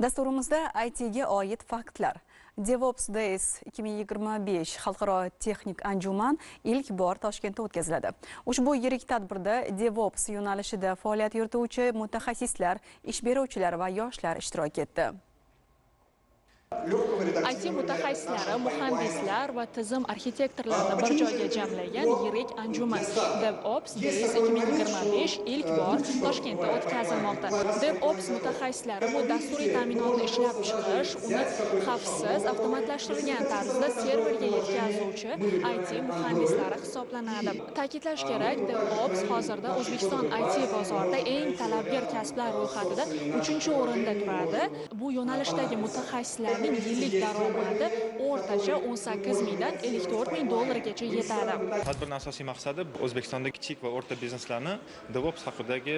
Dasturimizda ITga oid faktlar. DevOps Days 2025 xalqaro texnik anjuman ilk bor Toshkentda o'tkaziladi. Ushbu yirik tadbirda DevOps yo'nalishida faoliyat yurituvchi mutaxassislar, ish beruvchilar va yoshlar ishtirok etdi. IT mutaxassislari, muhandislar va tizim arxitektorlarini bir joyga jamlagan yirik anjuman DevOps Days 2025 ilk bor Toshkentda o'tkazilmoqda. DevOps mutaxassislari bu dasturiy ta'minotni ishlab chiqish, uni xavfsiz, avtomatlashtirilgan tarzda serverga yetkazuvchi IT muhandislari hisoblanadi. Ta'kidlash kerak, DevOps hozirda O'zbekiston IT bozorida eng talabgor kasblar ro'yxatida 3-o'rinda turadi. Bu yo'nalishdagi mutaxassislar yillik daromadi o'rtacha 18 mingdan 54 ming dollargacha yetadi. Tadbirning asosiy maqsadi O'zbekistonda kichik va o'rta bizneslarni DevOps haqidagi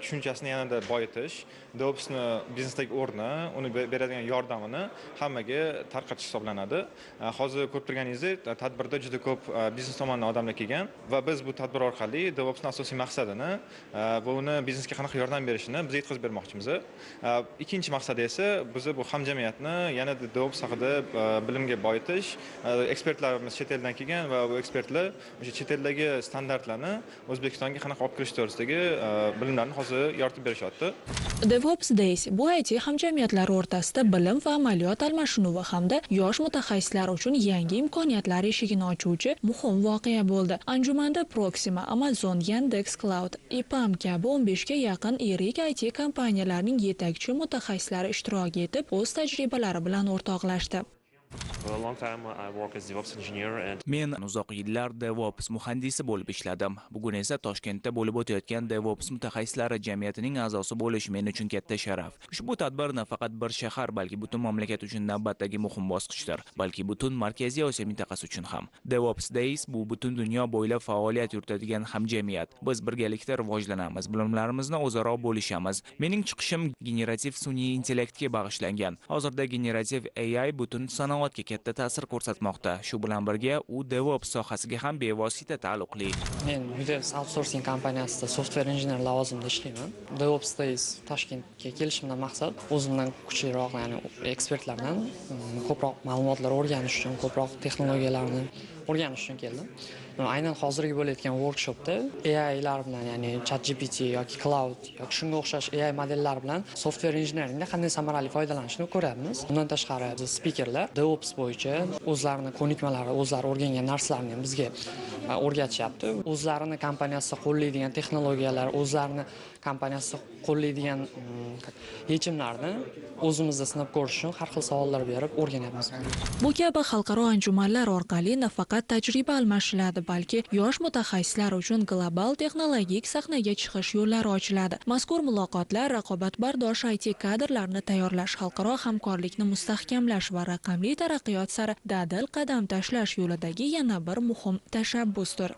tushunchasini yanada boyitish, DevOpsni biznesdagi o'rni, uni beradigan yordamini hammaga tarqatish hisoblanadi. Hozir ko'rib turganingizdek, tadbirda juda ko'p biznes tomonidan odamlar kelgan va biz bu tadbir orqali DevOpsning asosiy maqsadini va uni biznesga qanaqa yordam berishini biz yetkazib bermoqchimiz. Ikkinchi maqsadi esa biz bu hamjamiyatni yanada DevOps haqida bilimga boyitish. Ekspertlarimiz chet eldan kelgan va bu ekspertlar o'sha chet eldagi standartlarni O'zbekistonga qanaqa olib kirish to'g'risidagi bilimlarni hozir yoritib berishyapti. DevOps Days bu IT hamjamiyatlari o'rtasida bilim va amaliyot almashinuvi hamda yosh mutaxassislar uchun yangi imkoniyatlar eshigini ochuvchi muhim voqea bo'ldi. Anjumanda Proxima, Amazon, Yandex Cloud, EPAM kabi 15 ga yaqin yirik IT kompaniyalarining yetakchi mutaxassislari ishtirok etib, o'z tajribalari bilan o'rtoqlashdi. Men uzoq yillar DevOps muhandisi bo'lib ishladim. Bugun esa Toshkentda bo'lib o'tayotgan DevOps mutaxassislari jamiyatining a'zosi bo'lish men uchun katta sharaf. Ushbu tadbir nafaqat bir shahar, balki butun mamlakat uchun navbatdagi muhim bosqichdir, balki butun Markaziy Osiyo mintaqasi uchun ham. DevOps Days bu butun dunyo bo'ylab faoliyat yuritadigan hamjamiyat. Biz birgalikda rivojlanamiz, bilimlarimizni o'zaro bo'lishamiz. Mening chiqishim generativ sun'iy intellektga bag'ishlangan. Hozirda generativ AI butun sanoatga katta ta'sir ko'rsatmoqda. Shu bilan birga u DevOps sohasiga ham bevosita taalluqli. Men Udels outsourcing kompaniyasida software engineer lavozimida ishlayman. DevOps Days Toshkentga kelishimdan maqsad o'zimdan kuchliroq, ya'ni ekspertlardan ko'proq ma'lumotlar o'rganish uchun, ko'proq texnologiyalarni o'rganish uchun keldim. Aynan hozirgi bo'layotgan workshopda AIlar bilan, ya'ni ChatGPT yoki Cloud yoki shunga o'xshash AI modellar bilan software engineeringda qanday samarali foydalanishni ko'ryapmiz. Bundan tashqari spikerlar DevOps bo'yicha o'zlarini ko'nikmalari, o'zlari o'rgangan narsalarni ham bizga o'rgatishyapti. O'zlarini kompaniyasida qo'llaydigan texnologiyalar, o'zlarini kompaniyasida qo'llaydigan yechimlarni o'zimizda sinab ko'rish uchun har xil savollar berib o'rganyapmiz. Bu kabi xalqaro anjumanlar orqali nafaqat tajriba almashiladi, balki yosh mutaxassislar uchun global texnologik sahnaga chiqish yo'llari ochiladi. Mazkur muloqotlar raqobatbardosh IT kadrlarni tayyorlash, xalqaro hamkorlikni mustahkamlash va raqamli taraqqiyot sari dadil qadam tashlash yo'lidagi yana bir muhim tashabbusdir.